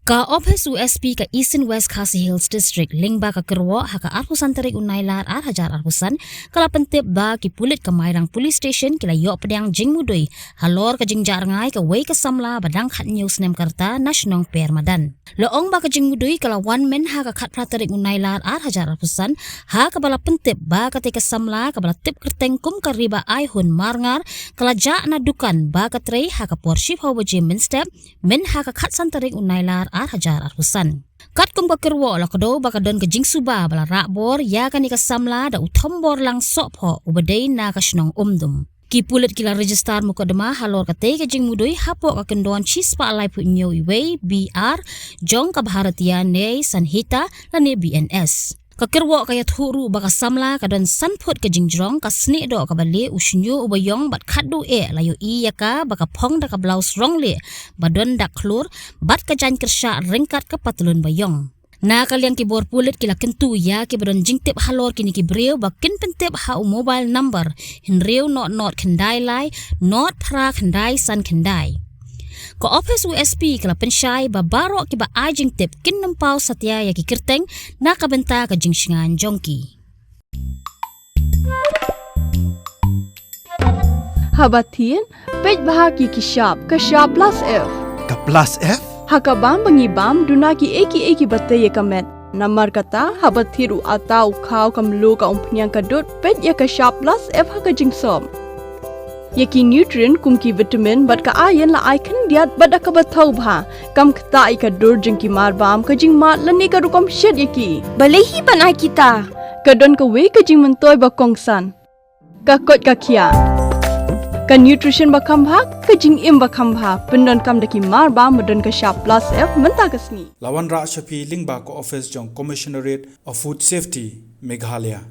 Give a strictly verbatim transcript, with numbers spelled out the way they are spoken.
Ka ophis u S P ka Eastern West Khasi Hills District lyngba ka kyrwoh ha ka arphew san tarik u Nailar ar hajar arphew san ka la pyntip ba ki pulit ka Mairang Police Station ki la ïoh pdiang jingmudui halor ka jingjah rngai kawei ka samla ba dang khathynñiew snem ka rta na shnong Permadan. La ong ba ka jingmudui ka la wan mynha ka khatphra tarik u Nailar ar hajar arphew san ha kaba la pyntip ba katei ka samla kaba la tip kyrteng kum ka Riba Aihun Marngar ka la jah na dukan ba ka trei ha ka por shiphew baje mynstep mynha ka khatsan tarik u Nailar ar hajar arphew san. Katkum ka kyrwoh la kdew ba ka don ka jingsuba ba la rah bor ïa kane ka samla da u Thombor Lang Sohphoh uba dei na ka shnong Umdum. Ki pulit ki la register mukotduma halor katei ka jingmudui hapoh ka kyndon shispah laiphew hynñiew iwei B R jong ka Bharatiya Nyay Sanhita lane B N S. Ka kyrwoh ka ïathuh ruh ba ka samla ka don san phut ka jingjrong, ka snieh doh kaba lieh, u shñiuh uba ïong bad khatduh eh la ïohi ïa ka ba ka phong da ka blouse rong lieh ba don dak khlur bad ka jaiñ kyrshah ryngkat ka patlun ba ïong. Na ka liang ki bor pulit ki la kyntu ïa kiba don jingtip halor kine ki briew ba kin pyntip ha u mobile number hynriew not not khyndai lai not phra khyndai san khyndai. Ka ophis u S P ka la pynshai ba baroh kiba ai jingtip kin nym paw satia ïa ki kyrteng na ka bynta ka jingshngaiñ jong ki. Haba thied, peit bha ki ki shap, ka shap plus F. Ka plus F? Ha ka bam ba ngi bam, duna ki ei ki ei kiba tei ïa ka met. Namar kata, haba thied u atta, u khaw, ka mluh, ka umphniang, ka dud, peit ïa ka shap plus F ha ka jingsop. Ïa ki nutrient kum ki vitamin bad ka iron la ai khyndiat bad da kaba thaw bha. Kam ktah ïa ka dur jong ki mar bam, ka jingmad lane ka rukom shet ïa ki. Balei hi ban ai kita? Ka don kawei ka jingmyntoi ba kongsan. Ka koit ka khiah. Ka nutrition ba kham bha, ka jingim ba kham bha. Pyndonkam da ki mar bam ba don ka shap plus F mynta ka sngi. La wanrah sha phi lyngba ka ophis jong Commissionerate of Food Safety, Meghalaya.